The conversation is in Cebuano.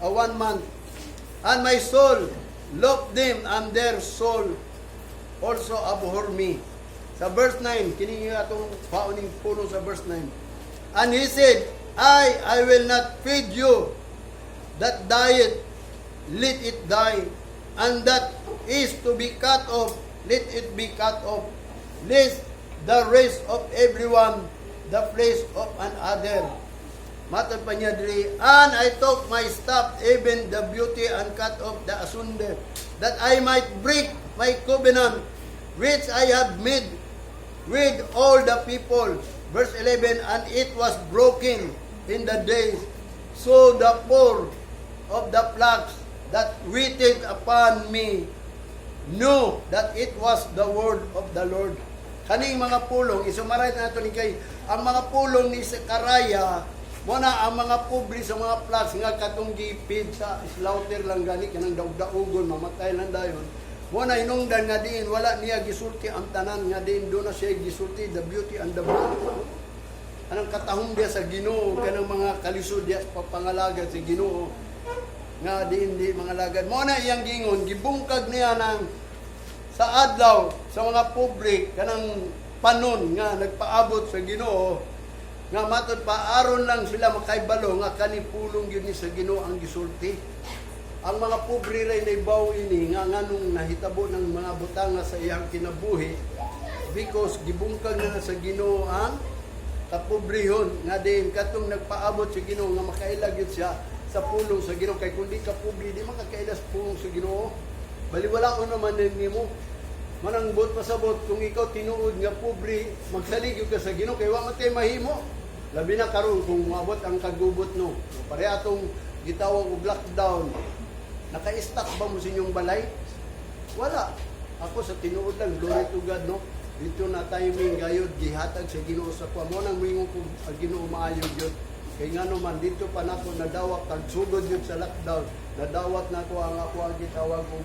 one month. And my soul loved them, and their soul also abhor me. Sa verse 9, kini nga atong pauning puno sa verse 9. And he said, I will not feed you. That dieth, let it die. And that is to be cut off, let it be cut off. Lest the rest of everyone the place of another. Matod pa niya diri, "And I took my staff, even the Beauty, and cut off the asunder, that I might break my covenant, which I have made with all the people." Verse 11, "And it was broken in the days. So the poor of the flocks that waited upon me knew that it was the word of the Lord." Kaning mga pulong, isummarize nato ni kay ang mga pulong ni Zechariah, mo na ang mga pobre sa mga flocks nga katong gi-feed sa slaughter lang gani, kanang daog-daogon, mamatay lang dayon. Mo na hinungdan nga diin wala niya gisulti ang tanan, nga diin do na siya gisulti the Beauty and the Beast. Anang katahom diya sa Ginoo, kanang mga kalisod diya sa pagpangalagad sa Ginoo nga diin di mga lagad. Mo na iyang gingon, gibungkag niya ng sa adlaw sa mga pobre kanang panon nga nagpaabot sa Ginoo, nga matod pa aron lang sila makaibalo nga kani pulong gyud ni sa Ginoo ang gisulti. Ang mga pobre ray naibaw ini nga nganong nahitabo ng mga butanga sa iyang kinabuhi, because gibungkag na sa Ginoo ang kapobrehon nga din katong nagpaabot sa Ginoo nga makaila gyud siya sa pulong sa Ginoo, kay kun di ka pobre, di man ka kaila sa pulong sa Ginoo. Baliwalaon naman nimo. Manang buot pasabot, kung ikaw tinuod nga pobre, magsalig gyud ka sa Ginoo kay wa man tay mahimo, labi na karon kung moabot ang kagubot, no? Pare atong gitawag og lockdown. Naka-stock ba mo sa inyong balay? Wala. Ako, sa tinuod lang, glory to God, no? Dito na timing gayod gihatag sa Ginoo sa kuha. Mo nang moingon ko ang Ginoo maayo gyud. Kay ngano man dito pa nako nadawat tag sugod gyud sa lockdown. Nadawat nako ang ako ang gitawag og